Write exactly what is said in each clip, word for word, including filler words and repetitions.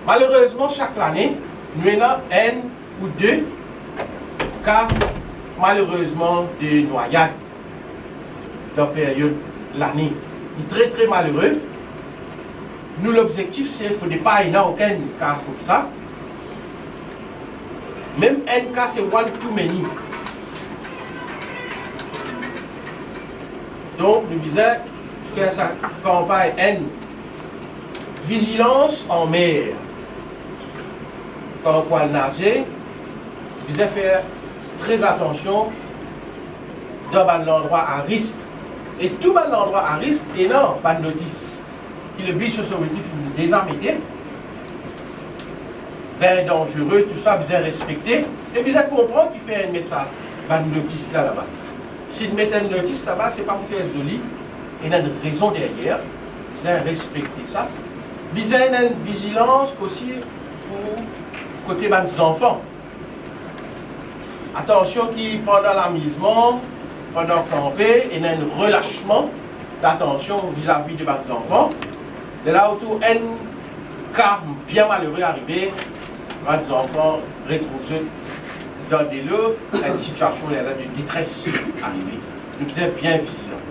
Malerezman, sak lane, nou ena enn ou de ka, malerezman, de nwayad dan peryod lane. Li tre, tre malere. Nou lobzektif, se fode pa ena okenn ka koumsa. Mem enn ka, se one too many. Donk, nou bizin fer sa kanpagn enn vizilans an mer. Kan ou pou al naze, bizin fer tre atansion dan bann landrwa a risk. E tou bann landrwa a risk ena bann notis ki le Beach Authority finn deza mete, bain danzere, tou sa bizin respekte. E bizin konpran kifer inn met sa, bann notis la, laba. Si inn met enn notis laba, se pa pou fer zoli, ena enn rezon deryer, bizin respekte sa. Bizin ena enn vizilans osi pou kote bann zanfan. Atansion ki pandan lamizman, pandan kanpe, ena enn relasman datansion vizavi de bann zanfan. Lerla ou trouv enn ka bien malere arive, bann zanfan retrouv zot dan delo, enn sitiasion lerla de detres arive. Nou bizin bien vizilan.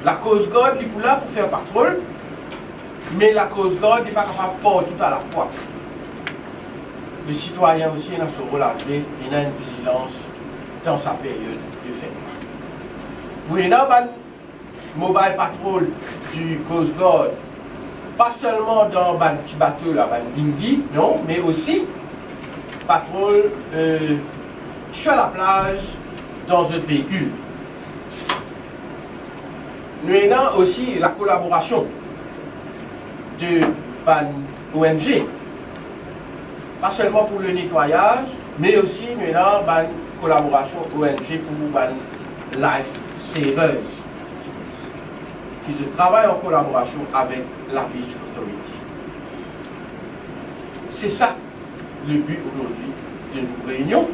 La Coast Guard, li pou la pou fer patrol, me la Coast Guard, li pa kapav partou alafwa. Le sitwayin osi ena so rol a zwe, ena enn vizilans dan sa peryod de fet. Pou ena bann mobile patrol di Coast Guard, pa selman dan bann ti bato la, bann dinghy, non, me osi patrol, euh, sur la plage dan zot veikil. Nou ena osi lakolaborasion de bann O N G, pa selman pou le netwayaz, me osi nou ena bann kolaborasion O N G pou bann life savers, ki zot travay an kolaborasion avek la Beach Authority. Se sa le but aujourd'hui de nos réunions.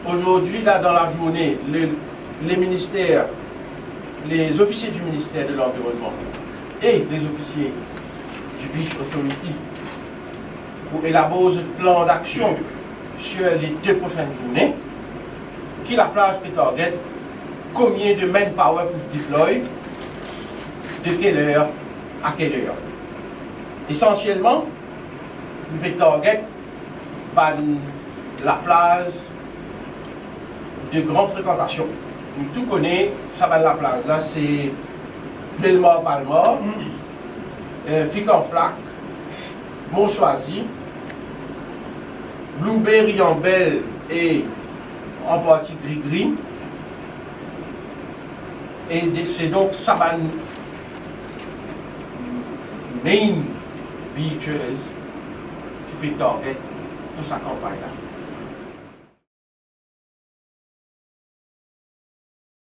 Aujourd'hui, là, dans la journée, le, les ministères, les officiers du ministère de l'Environnement et les officiers du Beach Authority pou elabor zot plan d'action sur les deux prochaines journées, ki laplaz pe target, konbien de manpower pou deploy, de quelle heure à quelle heure. Esansielman, nou pe target bann laplaz de gran frekantasion. Nou tou kone sa bann laplaz la, se Belmar Palmar, euh, Fik an Flak, Mont Swazi, Blue Bay, Riambèl e an parti Grigri. E de, se donk sa bann main beaches ki pe target pou sa kanpagn la.